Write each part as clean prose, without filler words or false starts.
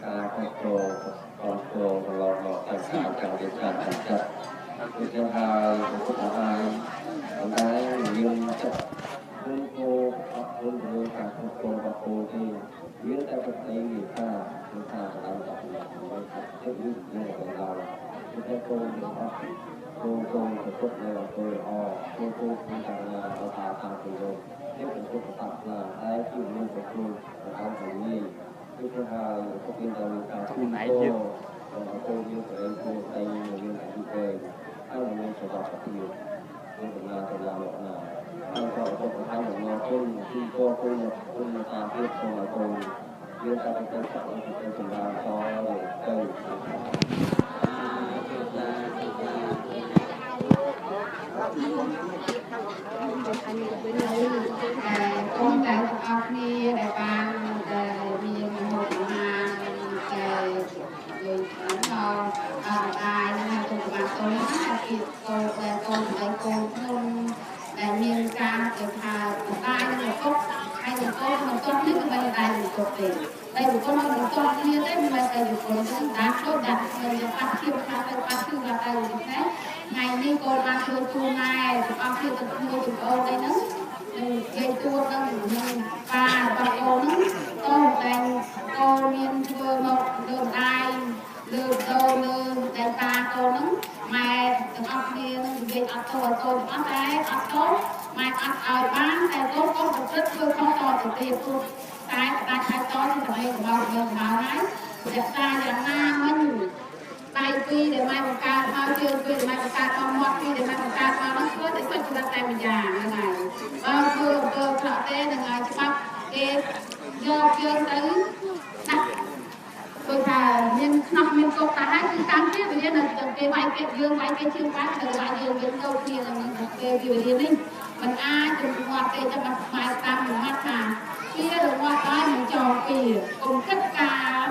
ការគ្រប់គ្រងគ្រប់គ្រងកន្លងមកទាំងការចង់រៀបការទាំងចិត្តដូចជាហើយពុទ្ធហើយប៉ុន្តែមានចិត្តគុណគោអត់គុណទៅលើការគ្រប់គ្រងរបស់គោទេមានតែប្រតិនិថាគឺថាកន្លងទៅចិត្តយឺនឹងកន្លងទៅគោអត់គោគោទៅពុទ្ធនៅអង្គើល្អគោគោក្នុងការណាអត់តាមទៅលោកនេះเป็นពុទ្ធសាសនាតែជាមានប្រគ្រូរបស់ទាំងនេះគឺថាពុទ្ធមានតែមានការ ខ្លួនឯងទៀត គោយើងទៅគោតែមានអាយុវែងហើយមានសុខភាពមានដំណើរទៅឡើងលោកណាហើយក៏ពុទ្ធហើយដំណើរគុណគឺក៏គុណគុណតាមភាពសូមឲ្យកូនយើងតែទៅសក់ទៅចម្រើនតទៅ តែកូនតែទាំងអស់គ្នាដែលបានដែលមានមោទនាតែយើងដល់អម្ដាយនិងគុណបាតុលណាពីកូនដែលកូនដែលកូនខ្ញុំដែលមានការទៅថាម្ដាយនិងឪពុកហើយនឹងកូនមិនទាន់នេះគឺមិនដែរនឹងទុកទេតែបុគ្គលមិនទាន់គ្នាទេមិនមែនតែបុគ្គលហ្នឹងដាក់ដូចដាក់ខ្ញុំប៉ះធៀបថាទៅប៉ះធៀបដល់ទៅនេះថ្ងៃនេះកូនបានធ្វើជូនណែទាំងអស់គ្នាទាំងក្មួយទាំងប្អូនអីហ្នឹងនឹងយាយទួតនឹងនឹងប៉ារបស់កូនហ្នឹងកូនតែកូនមានធ្វើមកលើម្ដាយលើដូលើតែតាកូនហ្នឹងម៉ែទាំងអស់គ្នានឹងនិយាយអត់ទោសឲ្យកូនទាំងអស់តែអត់ទោសម៉ែអត់ឲ្យបានតែកូនកូនប្រព្រឹត្តធ្វើខុសតទៅទៀតព្រោះតែដាច់ហើយតទៅដើម្បីកុំឲ្យយើងមកហើយរក្សាយ៉ាងណាមិញដៃពីរដែលម៉ែបង្កើតមកជើងពីរដែលម៉ែបង្កើតមកមាត់ពីរដែលម៉ែបង្កើតមកហ្នឹងធ្វើតែសុចរិតតែម្យ៉ាងហ្នឹងហើយបើធ្វើអំពើអាក្រក់ទេនឹងឲ្យច្បាប់គេយកយើងទៅដាក់ដូចថាមានខ្នោះមានកុកតាហើយគឺតាមគ្នាវានៅគេវាយគេយើងវាយគេជឿបានទៅវាយយើងយើងទៅគ្នានឹងគេវានេះมันអាចរង្វាត់ទេចាំបានស្មៃតាមរង្វាត់ថាពីរង្វាត់ហើយមិនចងពីកុំគិតការ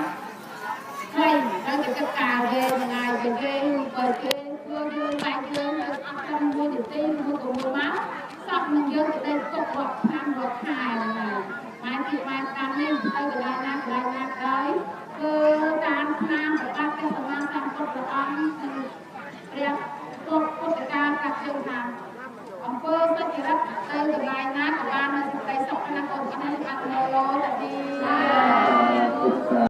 ខ្លីដល់តែគិតការវែងហ្នឹងហើយវិញគេបើគេធ្វើយើងវាយយើងអត់តាមមួយនាទីមួយក៏មួយមកសពនឹងយើងទៅគុករាប់ឆ្នាំរាប់ខែហ្នឹងហើយម៉ែពីម៉ែតាមនេះទៅកន្លែងណាកន្លែងណាក៏ដោយធ្វើតាមឆ្នាំប្រកាសព្រះសម្មាសម្ពុទ្ធព្រះ